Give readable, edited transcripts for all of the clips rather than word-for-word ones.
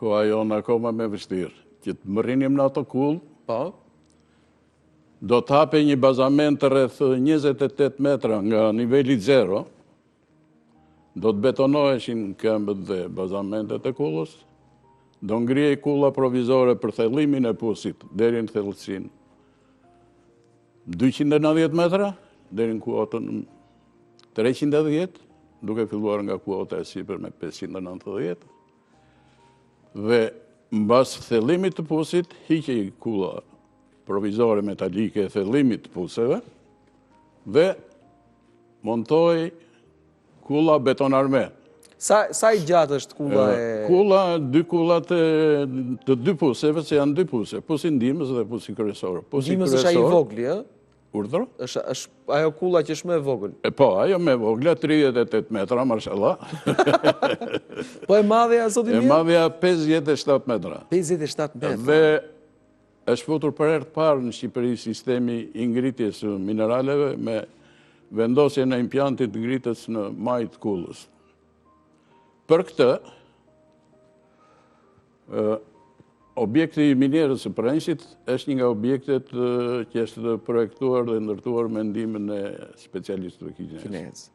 Koha jonë akoma më vështirë. Që të mbërrinim në ato kullë, po. do të hapej një bazament rreth 28 metra nga niveli zero, do të betonoheshin këmbët dhe bazamentet e kullës, do ngrihej kulla provizore për thellimin e pusit deri në thellësinë 290 metra, deri në kuotën 310, duke filluar nga kuota e sipërme 590, dhe mbas thellimit të pusit, hiqej kulla provizore metalike e thellimit të puseve, dhe montohej kulla betonarme. Sa, sa i gjatë është kulla e... Kulla, dy kullat e të dy puseve, se janë dy puse, pusi ndihmës dhe pusi kryesor. Pusi ndihmës është ai i vogli, ë? Urdhëro? Është është ajo kulla që është më e vogël. E po, ajo më e vogla, 38 metra, mashallah. po e madhja, zoti E madhja 57 metra. 57 metra. Dhe është futur për herë të parë në Shqipëri sistemi i ngritjes së mineraleve me vendosjen e impiantit ngritës në majë të kullës. Për këtë, objekti i minierës së Përrenjasit është një nga objektet që është projektuar dhe ndërtuar me ndihmën e specialistëve kinezë.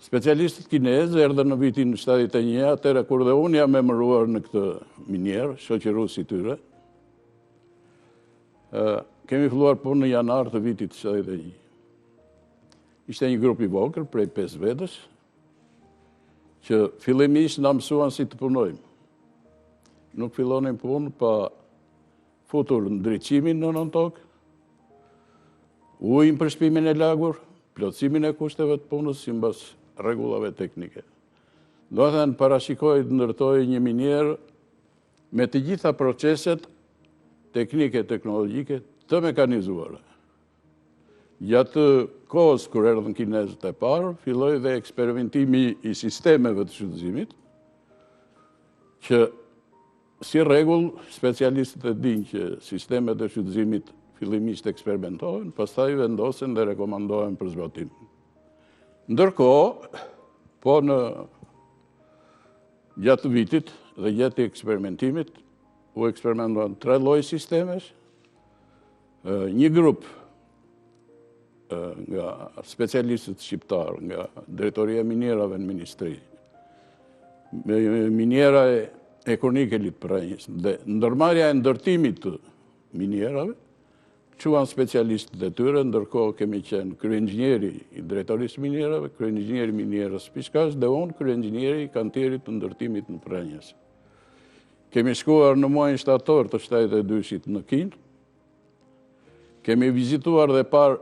Specialistët kinezë erdhën në vitin 71, atëherë kur dhe unë jam emëruar në këtë minierë, shoqërues i tyre. Kemi filluar punë në janar të vitit 71. Ishte një grup i vogël prej 5 vetësh, që fillimisht na mësuan si të punojmë. Nuk fillonim punë pa futur ndriçimin në nëntokë, ujin për shpimin e lagur, plotësimin e kushteve të punës simbas rregullave teknike. Domethënë, parashikohej të ndërtohej një minierë me të gjitha proceset teknike, teknologjike të mekanizuara. Gjatë kohës kur erdhën kinezët e parë, filloi dhe eksperimentimi i sistemeve të shfrytëzimit, që Si rregull, specialistët e dinë që sistemet e shfrytëzimit fillimisht eksperimentohen, pastaj vendosen dhe rekomandohen për zbatim. Ndërkohë, po në gjatë vitit dhe gjatë eksperimentimit, u eksperimentuan tre lloj sistemesh, një grup nga specialistët shqiptarë, nga drejtoria e minierave në ministri, miniera e Ekonikelit Përrenjas, dhe ndërmarrja e ndërtimit të minierave, çuan specialistët e tyre, ndërkohë kemi qenë kryeinxhinieri i drejtorisë minierave, kryeinxhinieri i minierës Pishkash, dhe unë kryeinxhinieri i kantierit të ndërtimit në Përrenjas. Kemi shkuar në muajin shtator të 72-shit në Kinë, Kemi vizituar dhe parë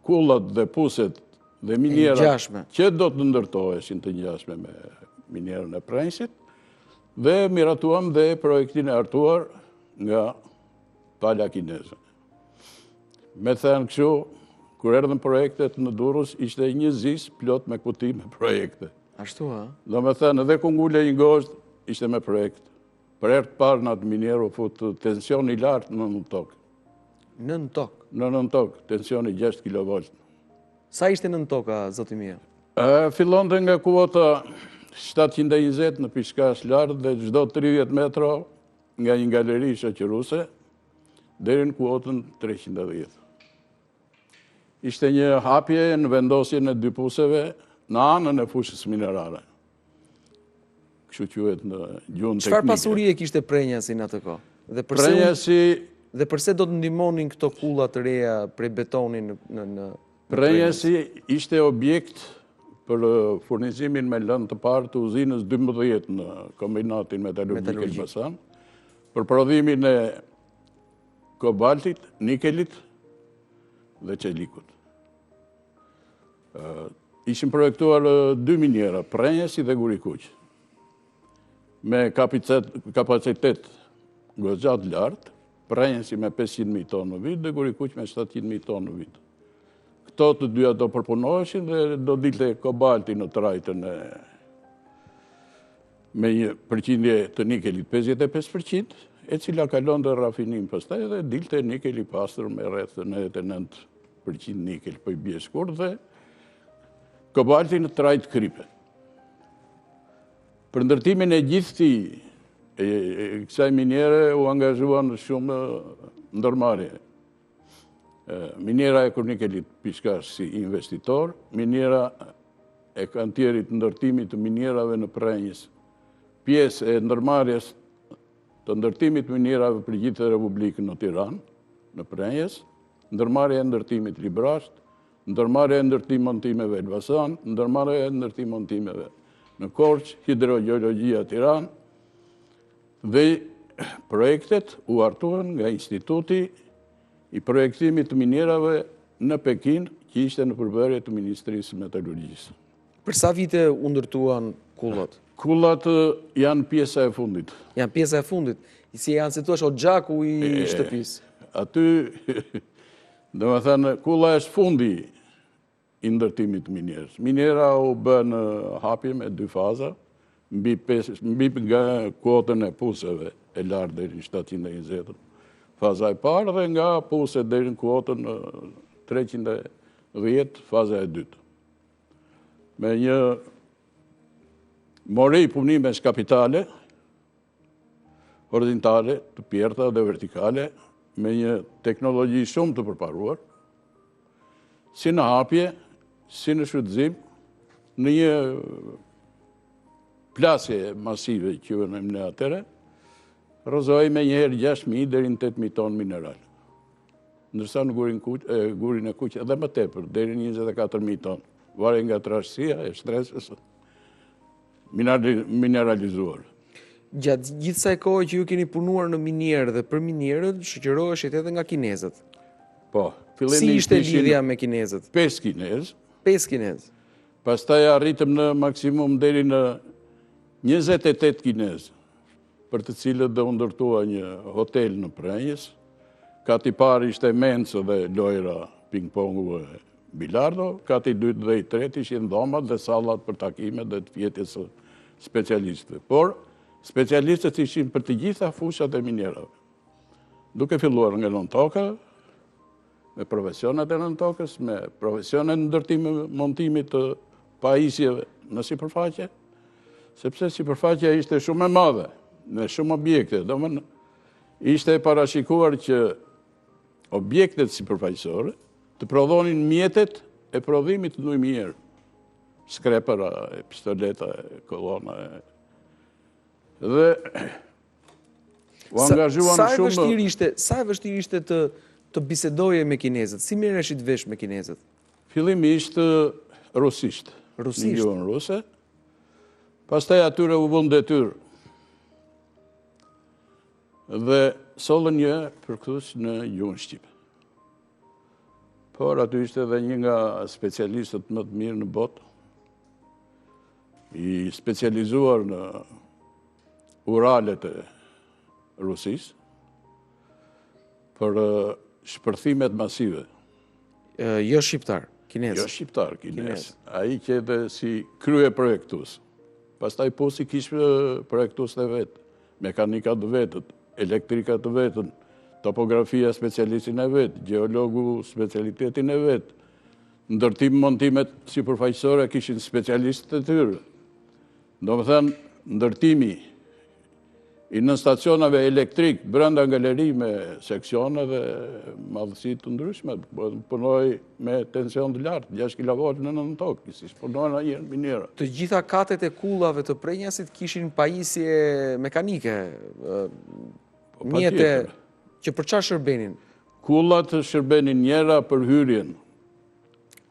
kullat dhe puset dhe minierat që do të ndërtoheshin të ngjashme me minierën e Përrenjasit dhe miratuam dhe projektin e hartuar nga pala kineze. Me thënë kështu, kur erdhën projektet në Durrës, ishte një zis plot me kuti me projekte. Ashtu, ha? Domethënë, edhe ku ngulej një gozhdë, ishte me projekt. Për herë të parë në atë minierë u fut tension i lartë në nëntokë. Në nëntokë? Në nëntokë, tensioni 6 kV. Sa ishte nëntoka, zoti Mija? Fillonte nga kuota 720 në Pishkash lart dhe çdo 30 metro nga një galeri shoqëruese deri në kuotën 310. Ishte një hapje në vendosjen e dy puseve në anën e fushës minerare. Kështu quhet në gjuhën teknike. Çfarë pasurie kishte Përrenjasi në atë kohë? Dhe përse Përrenjasi dhe përse do të ndihmonin këto kulla të reja prej betoni në në në Përrenjasi ishte objekt për furnizimin me lëndë të parë të uzinës 12 në kombinatin metalurgjik Elbasan, për prodhimin e kobaltit, nikelit dhe çelikut. Ishin projektuar dy miniera, Përrenjasi dhe Guri i Kuq, me kapacitet goxha të lartë, Përrenjasi me 500.000 tonë në vit dhe Guri i Kuq me 700.000 tonë në vit. Këto të dyja do përpunoheshin dhe do dilte kobalti në trajtën e me një përqindje të nikelit 55%, e cila kalonte rafinim pastaj dhe dilte nikel i pastër me rreth 99 përqind nikel, po i bie shkurt dhe kobalti në trajtë kripe. Për ndërtimin e gjithë këtij e kësaj miniere u angazhuan shumë ndërmarrje. Miniera e Ekonikelit Pishkash si investitor, miniera e kantierit ndërtimit të minierave në Prrenjas, pjesë e ndërmarrjes të ndërtimit të minierave për gjithë Republikën në Tiranë, në Prrenjas, ndërmarrja e ndërtimit Librazhd, ndërmarrja e ndërtim montimeve Elbasan, ndërmarrja e ndërtim montimeve në Korçë, hidrogjeologjia Tiranë, dhe projektet u hartuan nga Instituti i Projektimit të Minierave në Pekin, që ishte në përbërje të Ministrisë së Metalurgjisë. Për sa vite u ndërtuan kullat? Kullat janë pjesa e fundit. Janë pjesa e fundit. Si janë, si thua, oxhaku i shtëpisë? Aty, domethënë, kulla është fundi i ndërtimit të minierës. Miniera u bë në hapje me dy faza, mbi, mbi nga kuotën e puseve e lartë deri në 720, faza e parë dhe nga puset deri në kuotën 310, faza e dytë. Me një mori punimesh kapitale, horizontale, të pjerrta dhe vertikale, me një teknologji shumë të përparuar, si në hapje, si në shfrytëzim, në një plasje masive që vëmë në atëherë, rrëzoi menjëherë 6.000 deri në 8.000 ton mineral. Ndërsa në gurin, gurin e kuq edhe më tepër, deri në 24.000 ton, varej nga trashësia e shtresës mineralizuar. Gjatë gjithë kësaj kohe që ju keni punuar në minierë dhe për minierën, shoqëroheshit edhe nga kinezët. Po, si ishte lidhja me kinezët? 5 kinezë. 5 kinezë. Pastaj arritëm në maksimum deri në 28 kinezë, për të cilët dhe u ndërtua një hotel në Prrenjas. Kati i parë ishte mencë dhe lojra ping-pongu e bilardo, kati i dytë dhe i tretë ishin dhomat dhe sallat për takimet dhe të fjetjes së specialistëve. Por, specialistët ishin për të gjitha fushat e minierave. Duke filluar nga nëntoka, me profesionet e nëntokës, me profesionet e ndërtimit, montimit të pajisjeve në sipërfaqe, sepse sipërfaqja ishte shumë e madhe, me shumë objekte, domethënë, ishte e parashikuar që objektet sipërfaqësore të prodhonin mjetet e prodhimit në minierë, skrepera, pistoleta, kolona, dhe u angazhuan shumë... Sa e vështirë ishte, sa e vështirë ishte të, të bisedoje me kinezët? Si merreshit vesh me kinezët? Fillimisht rusisht. Rusisht. Në gjuhën ruse. Pastaj atyre u vunë detyrë. Dhe sollën një përkthyes në gjuhën shqipe. Por aty ishte dhe një nga specialistët më të mirë në botë, i specializuar në Uralet e Rusisë, për shpërthimet masive. Jo shqiptar, kinez. Jo shqiptar, kinez. Ai qe edhe si kryeprojektues. Pastaj pusi kish projektues të vet, mekanika të vetët, elektrika të vetën, topografia specialistin e vet, gjeologu specialitetin e vet, ndërtim montimet sipërfaqësore kishin specialistët e tyre. Domethënë, ndërtimi i nënstacioneve elektrik brenda galeri me seksione dhe madhësi të ndryshme, po, punohej me tension të lartë, 6 kV në nëntokë, si s'punohen asnjëherë në miniera. Të gjitha katet e kullave të Prrenjasit kishin pajisje mekanike, po, mjete që për ça shërbenin? Kullat shërbenin njëra për hyrjen.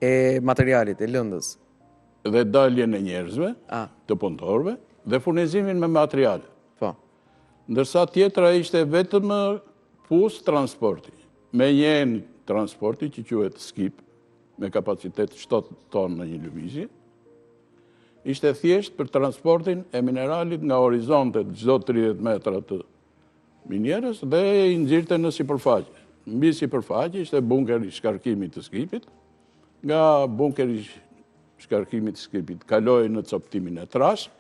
E materialit, e lëndës. Dhe daljen e njerëzve, të punëtorëve, dhe furnizimin me materiale. Po. Ndërsa tjetra ishte vetëm pus transporti, me një enë transporti që quhet skip, me kapacitet 7 ton në një lëvizje, ishte thjesht për transportin e mineralit nga horizontet çdo 30 metra të minierës dhe i nxirrte në sipërfaqe. Mbi sipërfaqe ishte bunkeri i shkarkimit të skipit, Nga bunkeri i shkarkimit të skipit kaloi në copëtimin e trashë,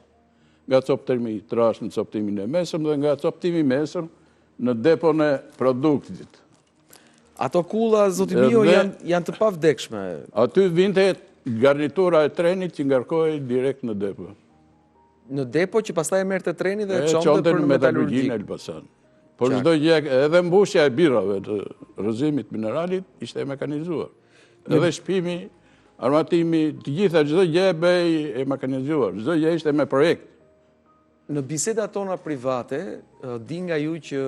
nga copëtimi i trashë në copëtimin e mesëm dhe nga copëtimi i mesëm në depon e produktit. Ato kulla, zoti Mio, janë, janë të pavdekshme. Aty vinte garnitura e trenit që ngarkohej direkt në depo. Në depo që pastaj e merrte treni dhe e çonte për në metalurgji. Në Elbasan. Por çdo gjë, edhe mbushja e birrave të rrëzimit mineralit ishte e mekanizuar. Edhe shpimi, armatimi, të gjitha çdo gjë bëhej e mekanizuar. Çdo gjë ishte me projekt. Në bisedat tona private, di nga ju që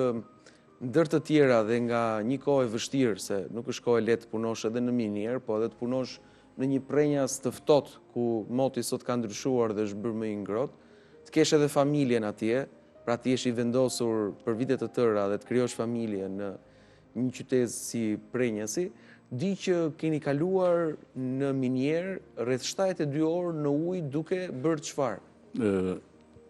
ndër të tjera dhe nga një kohë e vështirë, se nuk është kohë e lehtë të punosh edhe në minierë, po edhe të punosh në një Prrenjas të ftohtë, ku moti sot ka ndryshuar dhe është bërë më i ngrohtë, të kesh edhe familjen atje, pra të jesh i vendosur për vite të tëra dhe të krijosh familje në një qytezë si Prrenjasi, di që keni kaluar në minierë rreth 72 orë në ujë duke bërë çfarë?